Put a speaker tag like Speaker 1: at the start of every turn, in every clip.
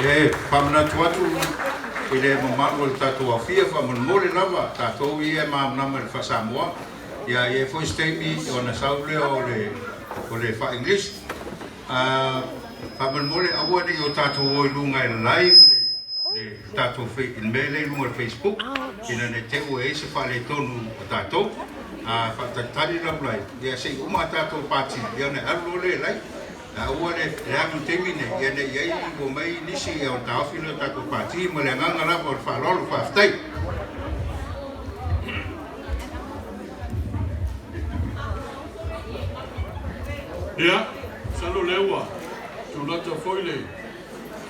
Speaker 1: E faamanatu atu i le mamalu o le tatou aofia, faamolemole lava tatou ia e malamalama i le faa-Samoa, ia e i ai foi se taimi ona sau lea o le o le faa-English. Faamolemole aua ne i o tatou o i luga e live le le tatou i le mea lea i luga o le Facebook ina ne i te i ua i ai se faaletonu o tatou. A faatalitali lau live, ia se i uma a tatou pati, ia ona e alu loa lea e live. Aua le alu i le taimi lenei, ia ne i ai ua omai nisi ona taofi lea o le tatou pati ma le agaga lava o le faaaloalo. Faafetai.
Speaker 2: Ia, masalo o lea ua tulata foi le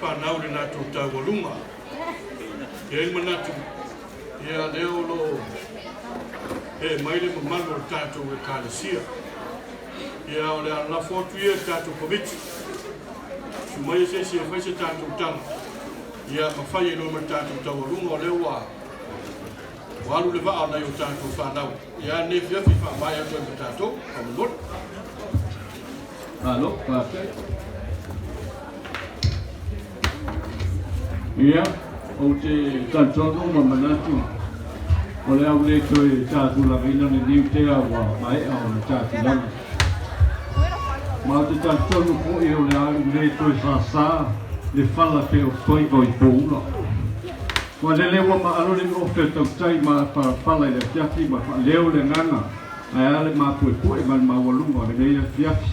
Speaker 2: fanau i le latou taualuga. E i ai le manatu, ia lea o lo o ee mai le mamalu o le tatou Ekalesia. Ia, o le a lafo atu ia i le tatou Komiti, susu mai se isi e fai se tatou tala, ia ma fai ai loa ma le tatou taualuga, o lea ua ua alu le vaa o nai o tatou fanau. Ia, a lenei afiafi faamaea atu ai ma tatou, faamolemole.
Speaker 3: Malo, faafetai. Ia, ou te talitonu ma manatu o le a ou le toe tatulagaina le niu tea ua maea ona tatulaga. Ma ou te talitonu foi o le a ou le toe sāsā le fala pe o faiva i poula. Ua lele ua maalo le ofe o tautai ma palapala i le afiafi ma faaleo le agaga ae a le mapuepue ma le maualuga o lenei afiafi.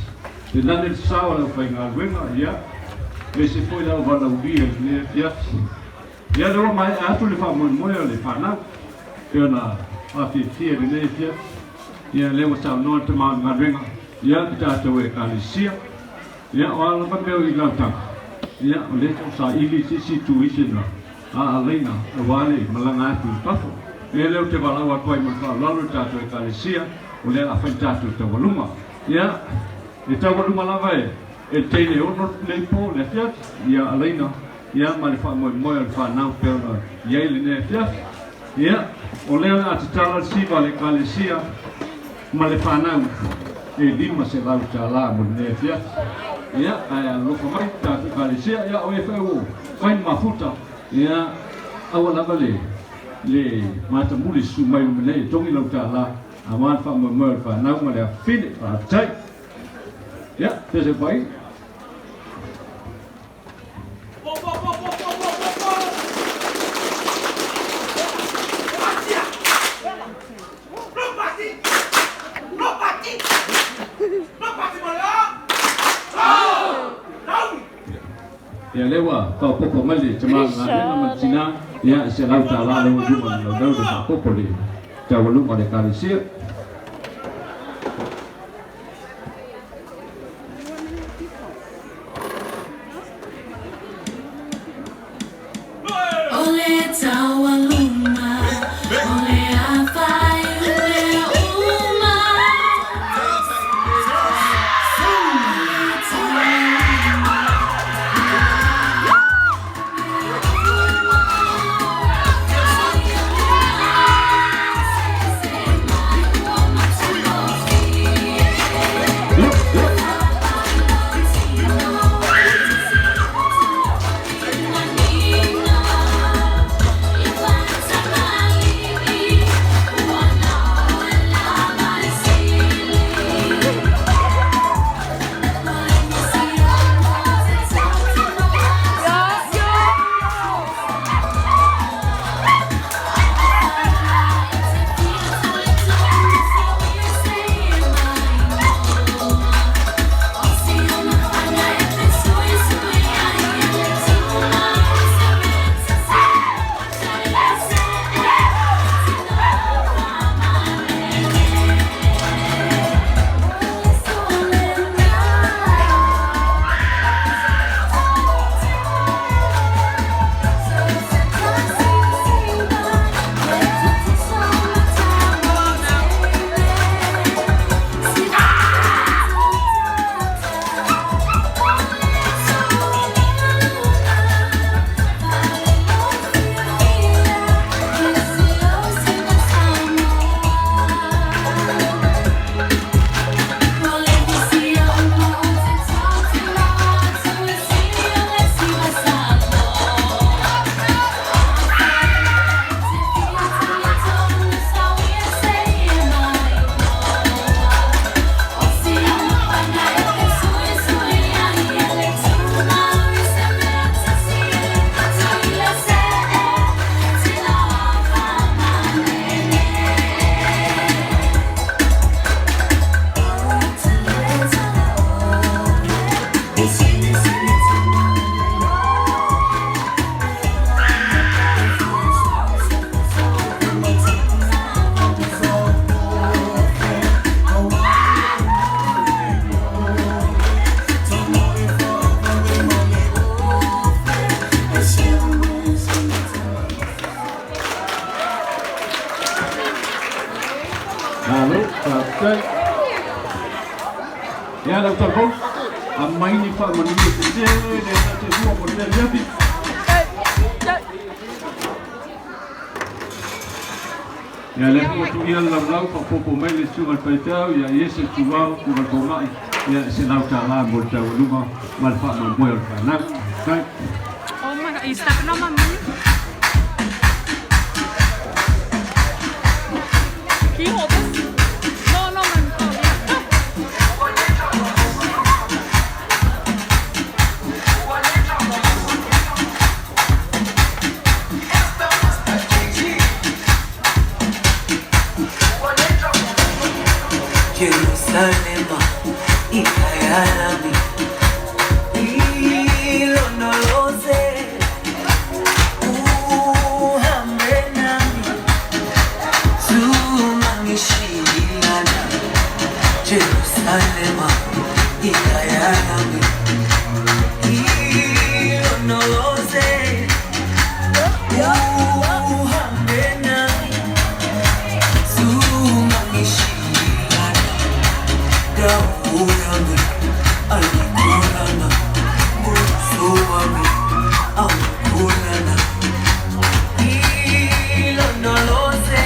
Speaker 3: Le nane le sao o le aufaigaluega, ia, aemaise foi le auvalaulia i lenei afiafi. Ia, lea ua maea atu le faamoemoe o le fanau, pei ona faafiafia i lenei afiafi. Ia, lea ua saunoa le tama o le galuega, ia, le tatou Ekalesia. Ia, o a lava mea o i lau taga, ia, o lea tau saili i se isi itu i se na aalaina aua le malaga atu i fafo. Ia, lea ou te valaau atu ai ma le faaaloalo i le tatou Ekalesia, o lea o le a fai le tatou taualuga. Ia, e taualuga lava e le teine ono lenei po le afiafi, ia alaina, ia ma le faamoemoe o le fanau pei ona i ai lenei afiafi. Ia, o lea o le a tatala le siva a le Ekalesia ma le fanau e $500 mo lenei afiafi. Ia, ae alolofa mai tatou Ekalesia, ia o e foi ua fai le mafuta, ia, aua lava le le matamuli susu mai luma nei e togi lau tala aua le faamoemoe o le fanau ma le afafine. Faafetai. Ia, se se pai. Ia lea ua faaopoopo mai le tama o le galuega ma le tina, ia e $100 lea ua i luma o le laulau le faaopoopo le taualuga o le Ekalesia. fou. Aumai ni faamanuia tetele le na te lua mo le afiafi. Ia le ua tuia le laulau faaopoopo mai le susuga i le faifeau ia Iese Tuau susuga i le fomai ia e $100 mo le taualuga ma le faamoemoe o le fanau. Faafetai.
Speaker 4: Oh my god, are you stepping on my money? Can you hold this? No, no, my oh, yeah.
Speaker 5: Jerusalema ikhaya lami ilondoloze uhambe nami zungangishilana Jerusalema ikhaya lami ilondoloze uhambe nami zungangishilana dawo yami ayikholana buso wami awukholana ilondoloze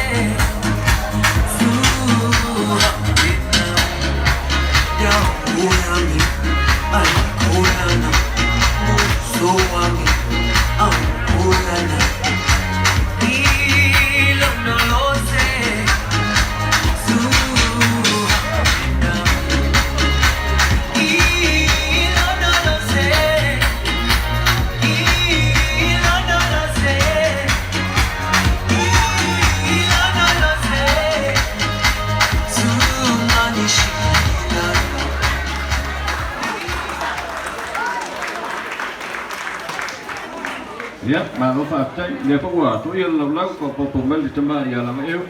Speaker 5: zuhambe nami dawo yami ayikholana buso wami awukholana ilondoloze zuhambe nami ilondoloze ilondoloze ilondoloze zungangishilana.
Speaker 3: Ia, malo faafetai. Lea foi ua tuia le laulau faaopoopo mai le tama ia Lagaeu.